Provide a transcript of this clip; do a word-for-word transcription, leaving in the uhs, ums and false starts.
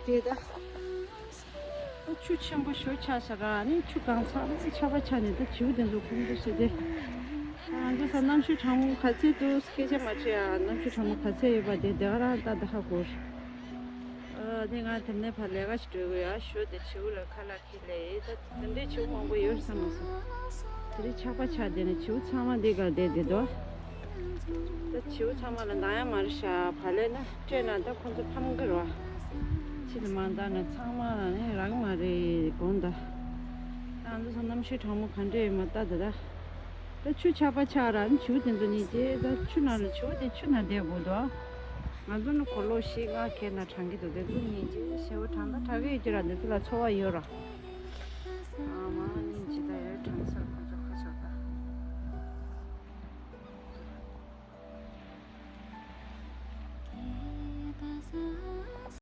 དེ་ད། ད་ཆུ་ཆེན་པོ་ཞོ་ཆགས་ཤག་ར་ནི་ཆུ་གང་ཚང་ཆར་པ་ཆགས་ནས་ད་བྱིའུ་དེ་ཚོ་ཁོང་ཚོ་ཤི་དེ། ང་ཚོ་ས་གནམ་གཤིས་གྲང་མོ་ག་ཚད་འདུག་སྐད་ཆ་མ་དྲིས་ཨ། གནམ་གཤིས་གྲང་མོ་ག་ཚད་ཡོད་པ་དེ་དེ་ག་རང་ད་ད་ཧ་གོ། ཨ་དེ་ང་དེ་ནས་ཕར་ལས་ཀ་ཞིག་སྤྲོད་དགོས་ཡ། ཞོ་དེ་བྱིའུ་ལ་ཁ་ལག་ཁྱེར་ལས་ད་དེ་འདྲའི་བྱིའུ་མང་པོ་ཡོད་བསམ་མ་སོང་། དེ་རིང་ཆར་པ་ཆགས་དེ་ནས་བྱིའུ་ཚང་མ་འདི་གར་བསྡད་བསྡད་འདུག་ད་བྱིའུ་ཚང་མ་ལ་འདང་ཡ་མ་རེད་ཤག་ཕར་ལས་ན་སྤྲད་ན་ད་ཁོ་ཚོ་ཕམ་གི་རེད་བ། ཕྱི་ལ་མ་འདང་ན་ཚང་མ་ལ་ནི་རག་མ་རེད་དགོངས་ད། ད་ང་ཚོ་ས་གནམ་གཤིས་གྲང་མོ་ག་འདྲ་ཡོད་མ་ལྟ་ད་ད། ད་ཆུ་ཆར་པ་ཆགས་ར་ནི་བྱིའུ་དེ་ཚོ་གཉིས་ཀྱིས་ད་ཆུ་ནང་ལ་བྱིའུ་དེ་ཆུ་ནང་བསྡད་དགོས་འདུག་ང་ཚོ་ནི་གོ་ལོག་བཞི་ལྔ་ཁྱེར་ན་གྲང་གི་འདུག་དེ་ཚོ་གཉིས་ཀྱིས་ཞེ་པོ་གྲང་ད་དྲག་གི་ཡོད་ཀྱི་ར། འདི་ཚོ་ལ་འཚོ་བ་ཡོད་ར། ཨ་མ་